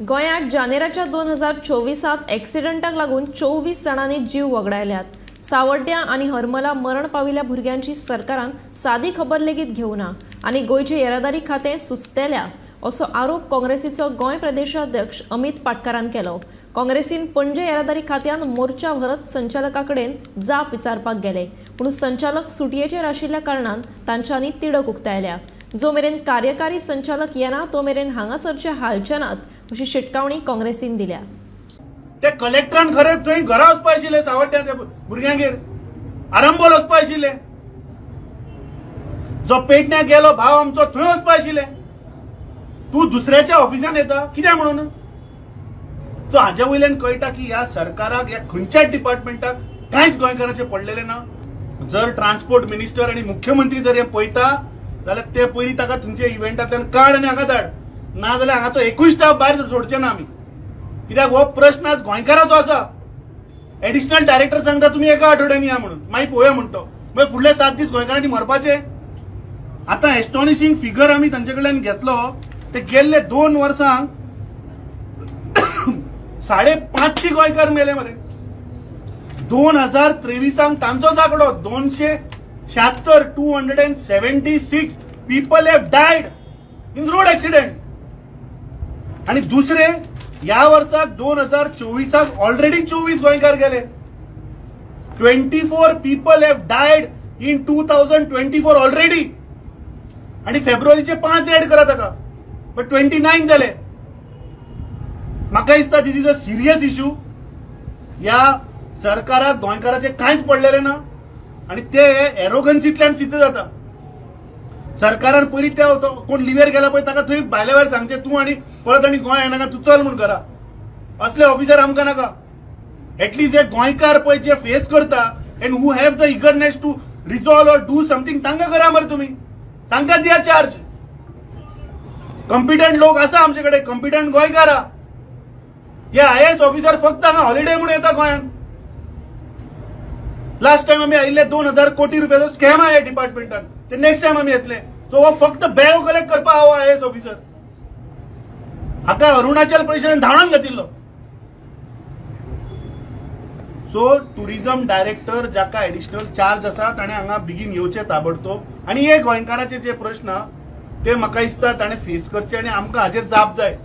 गोंयांत जानेराच्या 2024 एक्सिडंटाक लागून 24 जाणांनी जीव वगडायल्यात. सावड्ड्या आनी हरमला मरण पाविल्ल्या भुरग्यांची सरकारान सादी खबर लेगीत घेवना आनी गोंयचे येरादारी खातें सुस्तेल्या असो आरोप काँग्रेसीचो गोंय प्रदेशाध्यक्ष अमित पाटकारान केलो. काँग्रेसीन पणजे येरादारी खात्यान मोर्चा व्हरत संचालका कडेन जाप विचारपाक गेले, पूण संचालक सुटयेचेर आशिल्ल्या कारणान तांच्यांनी तिडक उक्तायल्या. जो मेरेन कार्यकारी संचालक येना तो मेरेन हांगासरचे हालचे नात अशी शिटकावणी काँग्रेसीन दिल्या. ते कलेक्टरान खरें थंय घरा वचपा आशिल्ले, सावड्ड्या भुरग्यांगेर आरंबोल वचपा आशिल्ले, जो पेडण्या गेलो भाव आमचो थंय वचपा आशिल्ले. तूं दुसऱ्याच्या ऑफिसान येता कित्याक म्हणून? सो हाजे वयल्यान कळटा की ह्या सरकाराक, ह्या खंयच्याच डिपार्टमेंटाक कांयच गोंयकाराचें पडलेलें ना. जर ट्रान्सपोर्ट मिनिस्टर आनी मुख्यमंत्री जर हे पळयता जाल्यार ते पयलीं ताका थंयच्या इव्हेंटांतल्यान काड आनी हांगा धाड, ना जाल्यार हांगाचो एकूय स्टाफ भायर सोडचे ना आमी. कित्याक हो प्रश्न आज गोंयकाराचो आसा. एडिशनल डायरेक्टर सांगता तुमी एका आठवड्यांनी या म्हणून, मागीर पळोवया म्हणटो, मागीर फुडले 7 दीस गोंयकारांनी मरपाचे. आतां एस्टॉनिशींग फिगर आमी तांचे कडल्यान घेतलो, ते गेल्ले 2 वर्सांक 550 गोंयकार मेले मरे. 2023 तांचोच आंकडो 276, 276 people have died in road accident. आनी दुसरे ह्या वर्साक 2024 ऑलरेडी 24 गोंयकार गेले. 24 people have died in 2024 already. आनी फेब्रुवारीचे 5 ऍड करा ताका, बट 29 जाले. म्हाका दिसता this is a serious issue. ह्या सरकाराक गोंयकाराचें कांयच पडलेलें ना आनी ते एरोगन्सींतल्यान सिद्ध जाता. सरकारान पयलीं ते कोण लिव्हेर गेला पळय ताका थंय भायल्या भायर सांगचें तूं आनी परत आनी गोंय येनाका, तूं चल म्हूण घरा. असले ऑफिसर आमकां नाका. एटलीस्ट हे गोंयकार पळय जे फेस करता and who have the eagerness to resolve or do something, तांकां करा मरे तुमी, तांकां दिया चार्ज. कॉम्पिटंट लोक आसा आमचे कडेन, कॉम्पिटंट गोंयकार. हे आयएएस ऑफिसर फक्त हांगा हॉलिडे म्हणून येता गोंयांत. लास्ट टायम आमी आयिल्ले 2000 कोटी रुपयाचो स्कॅम आहे डिपार्टमेंटान, ते नेक्स्ट टायम आमी येतले. सो हो फक्त बॅग कलेक्ट करपाक हो आयएएस ऑफिसर. हाका अरुणाचल प्रदेशान धांवडावन घातिल्लो. सो टुरिझम डायरेक्टर जाका एडिशनल चार्ज आसा ताणें हांगा बेगीन येवचें ताबडतोब आनी हे गोंयकाराचे जे प्रश्न ते म्हाका दिसता ताणें फेस करचे आनी आमकां हाजेर जाप जाय.